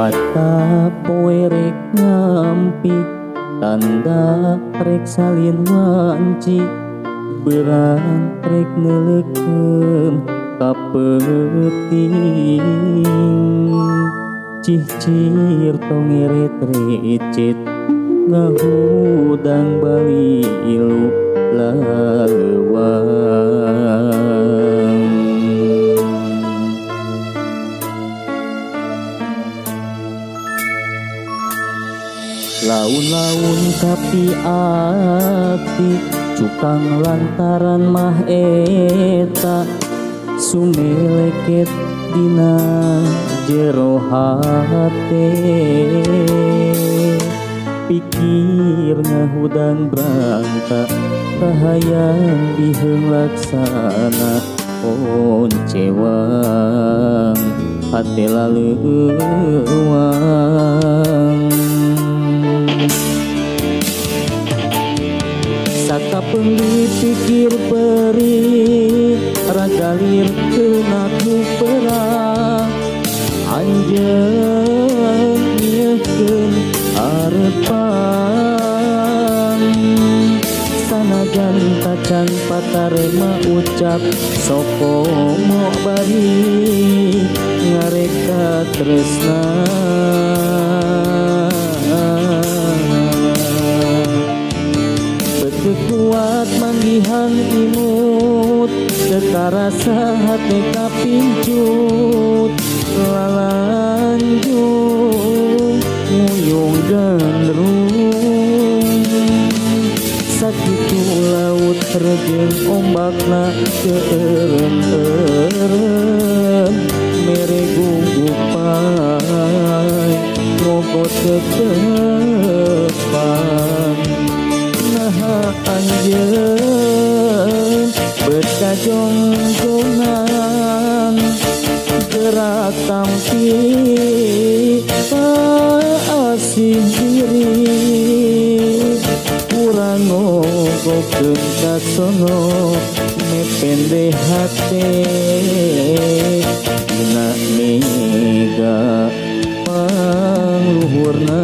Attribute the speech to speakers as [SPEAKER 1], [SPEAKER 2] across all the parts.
[SPEAKER 1] Pata poe rek ngampi tanda rek salin wanci berang rek neulekeun ka peuting cicir tong ngeret recet ngahudang bali ilu laleuwang. Laun-laun kapi ati cukang lantaran mah eta sumeleket dina jero hate pikir ngahudang brangta kahayang biheung laksana oncewang hate laleuwang. Sakapeung dipikir perih ragalir kena ku perang anjeun nyieun arepan sanajan tacan patarema ucap sokomo bari ngareka tresna. Kuat manggihan imut tekarasa hati kapincut lalanjung nguyung gandrung sakitu laut rejeng ombakna keeren-eren mere gugupai ngogot tetepan. Anjeun berkajongjongan gerak tampi asih diri kurang ngogokeun ka sono mepende hate dina mega pangluhurna.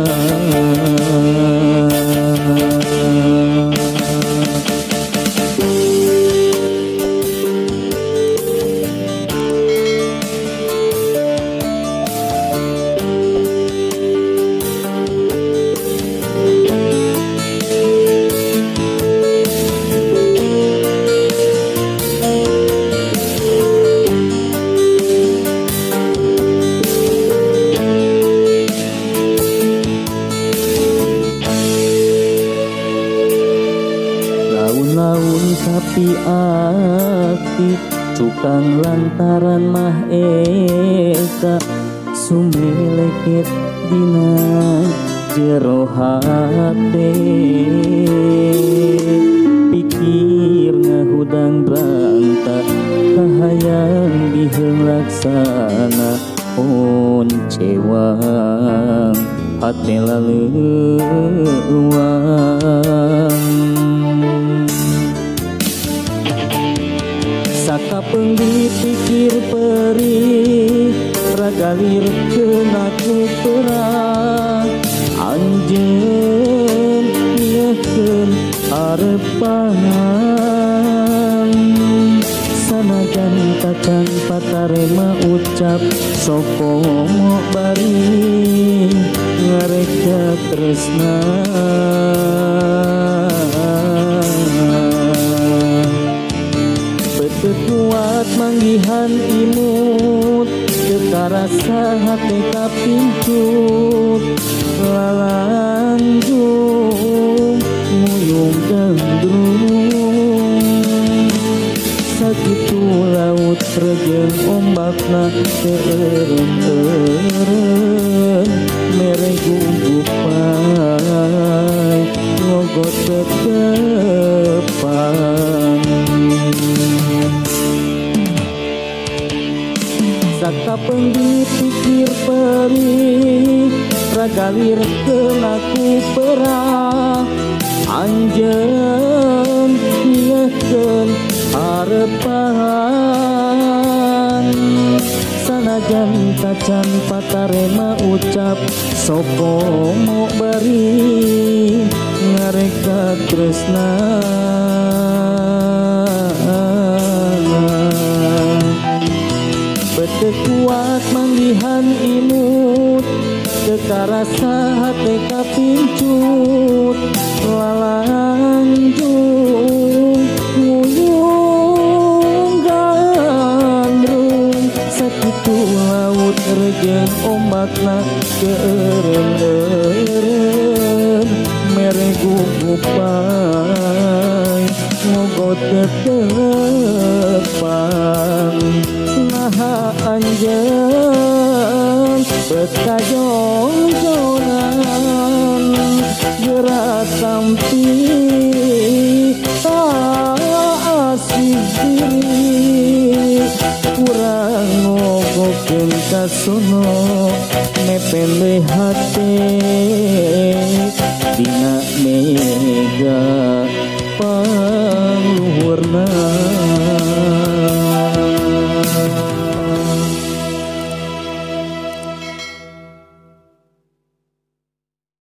[SPEAKER 1] Laun-laun kapi ati cukang lantaran mah eta sumeleket dina jero hate pikir ngahudang brangta kahayang biheung laksana oncewang hate laleuwang. Sakapeung dipikir perih ragalir kena ku perang anjeun nyieun arepan sanajan tacan patarema ucap sokomo bari ngareka tresna. Kuat manggihan imut tekarasa hati kapincut lalanjung nguyung gandrung sakitu laut rejeng ombakna keeren-eren mere gugupai ngogot tetepan. Sakapeung dipikir perih ragalir kena ku perang anjeun nyieun arepan. Sanajan tacan patarema ucap sokomo bari ngareka tresna. Bete kuat manggihan imut teu karasa hate kapincut lalanjung nguyung gandrung sakitu laut rejeng ombakna keureun-eureun mere gugupan ngogot tetepan naha anjeun bet kajongjonan geura tampi asih diri kurang ngogokeun ka sono nepele hate dina mega pangluhurna.